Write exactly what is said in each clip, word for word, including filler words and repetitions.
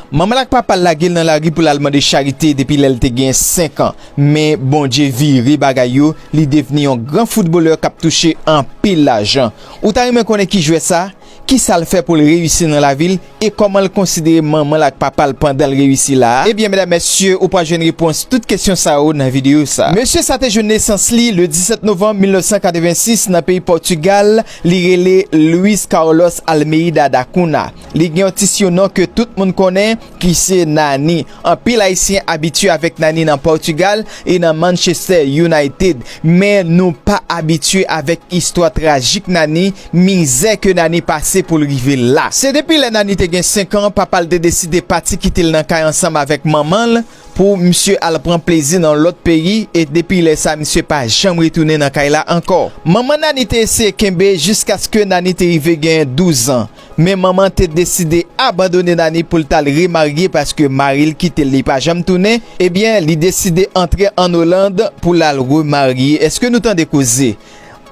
Manman l ak papa l lage l nan lari pou l al mande charite depi lè l te gen senk an. Men Bondye vire bagay yo, li devni yon gran foutbolè k ap touche anpil lajan. Ou ta renmen konnen ki jwè sa? Kisa l fè pou l reyisi nan lavi l? E kòman l konsidere manman l ak papa l pandan l reyisi la a? Ebyen, medam, mesye, ou pral jwenn repons tout kesyon sa yo nan videyo sa a. Mesye sa te jwenn nesans li le disèt novanm mil nèf san katrevensis nan peyi Pòtigal, li rele Luis Carlos Almeida da Cunha. Li gen yon ti sinon ke tout moun konnen, ki se Nani. Anpil Ayisyen abitye avèk Nani nan Pòtigal e nan Manchester United, men nou pa abitye avèk istwa trajik Nani, mizè ke Nani pase pou l rive la. Se depi lè Nani te gen senk an, papa l te deside pati kite l nan kay ansanm avèk manman l pou misye al pran plezi nan lòt peyi, e depi lè sa, misye pa janm retounen nan kay la ankò. Manman Nani te eseye kenbe jiskaske Nani te rive gen douz an. Men manman te deside abandone Nani pou l t al remarye paske mari l kite l, li pa janm tounen. Ebyen, li deside antre ann Oland pou l al remarye. Èske nou tande koze?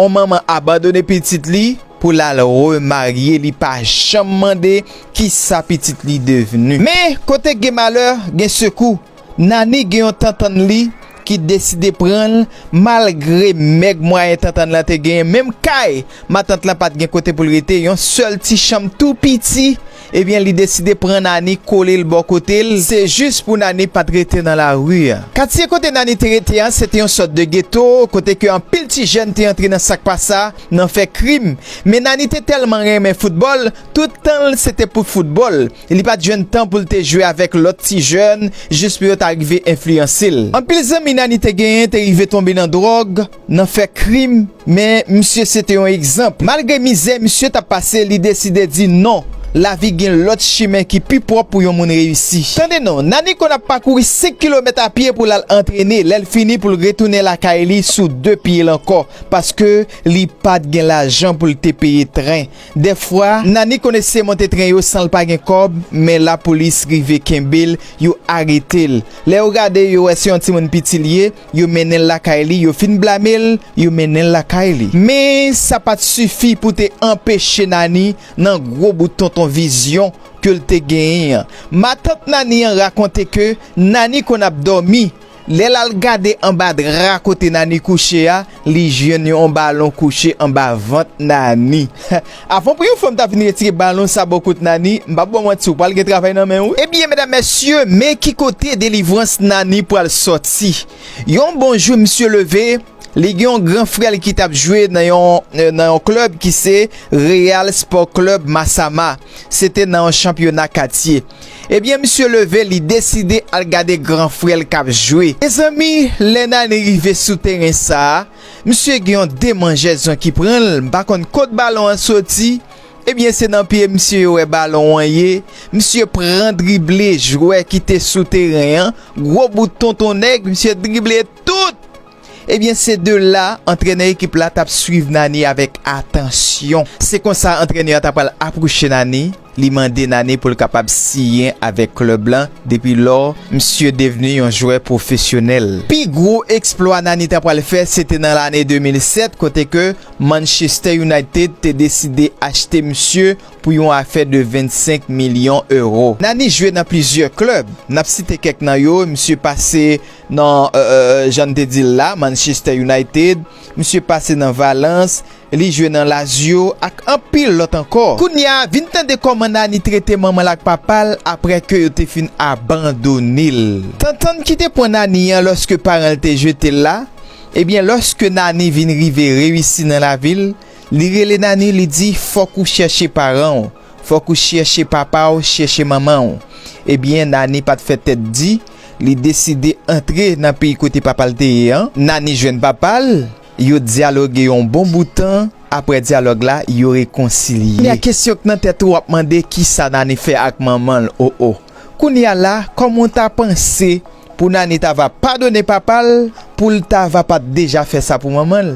On manman abandone pitit li pou l al remarye, li pa janm mande kisa pitit li devni. Men, kote gen malè, gen sekou. Nani gen yon tantann li ki deside pran l, malgre mèg mwayen tantann lan te genyen, menm kay matant lan pa t gen kote pou l rete, yon sèl ti chanm tou piti, ebyen, li deside pran Nani, kole l bò kote l, se jis pou Nani pa t rete nan lari a. Katye kote Nani te rete an, se te yon sòt de geto, kote ke anpil ti jèn te antre nan sa k pa sa, nan fè krim. Men Nani te tèlman renmen foutbòl, tout tan l se te pou foutbòl. Li pa t jwenn tan pou l te jwe avèk lòt ti jèn, jis pou yo ta rive enfliyanse l. Anpil zanmi Nani te genyen te rive tonbe nan dwòg, nan fè krim, men misye se te yon egzanp. Malgre mizè misye t ap pase, li deside di non. Lavi gen lòt chimen ki pi pwòp pou yon moun reyisi. Tande non, Nani konn ap pakouri senk kilomèt a pye pou l al antrene, lè l fini pou l retounen lakay li sou de pye l ankò, paske li pa t gen lajan pou l te peye tren. Dèfwa, Nani konn eseye monte tren yo san l pa gen kòb, men lapolis rive kenbe l, yo arete l. Lè yo gade, yo wè se yon timoun piti l ye, yo mennen l lakay li, yo fin blame l, yo mennen l lakay li. Men sa pa t sifi pou te anpeche Nani nan gwo bout tonton vizyon ke l te genyen an. Matant Nani an rakonte ke Nani konn ap dòmi. Lè l al gade anba dra kote Nani kouche a, li jwenn yon balon kouche anba vant Nani. Avan pou yon fanm ta vin retire balon sa bò kot Nani, m p ap ba w manti, ou pral gen travay nan men w wi. Ebyen, medam, mesye, men ki kote delivrans Nani pral sòti. Yon bon jou, misye leve, li gen yon gran frè l ki t ap jwe nan yon, nan yon klèb ki se Real Sport Club Massama. Se te nan yon chanpyona katye. Ebyen, misye leve, li deside al gade gran frè l k ap jwe. Mezanmi, lè Nani rive sou teren sa a, misye gen yon demanjèzon ki pran l, m pa konn kot balon an soti. Ebyen, se nan pye misye yo wè balon an ye. Misye pran drible jwè ki te sou teren an. Gwo bout tonton nèg, misye drible tout. Ebyen, se de la, antrènè ekip la t ap swiv Nani avèk atansyon. Se konsa, antrènè a ta pral apwoche Nani, li mande Nani pou l kapab siyen avèk klèb lan. Depi lò, misye devni yon jwè pwofesyonèl. Pi gwo eksplwa Nani ta pral fè, se te nan lane de mil sèt, kote ke Manchester United te deside achte misye pou yon afè de vennsenk milyon ewo. Nani jwe nan plizyè klèb. N ap site kèk nan yo, misye pase nan, euh, euh, jan n te di l la, Manchester United, misye pase nan Valence, li jwe nan Lazio ak anpil lòt ankò. Kounye a, vin tande kòman Nani trete manman l ak papa l aprè ke yo te fin abandone l. Tantann ki te pran Nani an lòske paran l te jete l la, ebyen, lòske Nani vin rive reyisi nan lavi l, li rele Nani, li di, "Fòk ou chèche paran w, fòk ou chèche papa w, chèche manman w." Ebyen, Nani pa t fè tèt di, li deside antre nan peyi kote papa l te ye an. Nani jwenn papa l, yo dyaloge yon bon bout tan, aprè dyalòg la, yo rekonsilye. Kounye a, kesyon k nan tèt ou, w ap mande kisa Nani fè ak manman l, o o. Kounye a la, kòman w ta panse pou Nani ta va padone papa l, pou l ta va pa t deja fè sa pou manman l?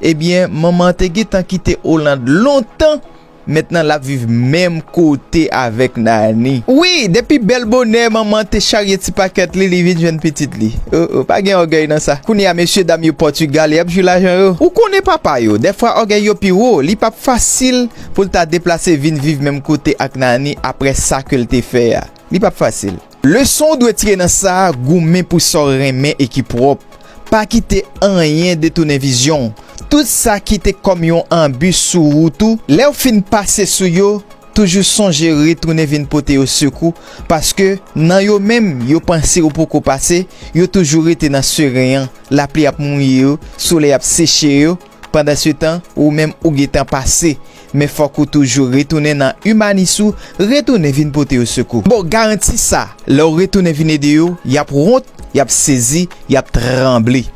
Ebyen, manman an te gentan kite Oland lontan, mentnan l ap viv menm kote avèk Nani. Wi, depi bèl bonè, manman an te charye ti pakèt li, li vin jwenn pitit li. O, o, pa gen ògèy nan sa. Kounye a, mesye dam yo Pòtigal, y ap jwi lajan yo. Ou konnen papa yo, dèfwa ògèy yo pi wo, li p ap fasil pou l ta deplase vin viv menm kote ak Nani aprè sa ke l te fè a. Li p ap fasil. Leson w dwe tire nan sa a, goumen pou sa w renmen e ki pwòp. Pa kite anyen detounen vizyon w. Tout sa ki te kòm yon anbi sou wout ou, lè w fin pase sou yo, toujou sonje retounen vin pote yo sekou, paske nan yo menm, yo panse ou poko pase, yo toujou rete nan seren an, lapli ap mouye yo, solèy ap seche yo, pandansetan, ou menm ou gentan pase. Men fòk ou toujou retounen nan imanis ou, retounen vin pote yo sekou. Bon, garanti sa, lè w retounen vin ede yo, y ap wont, y ap sezi, y ap tranble.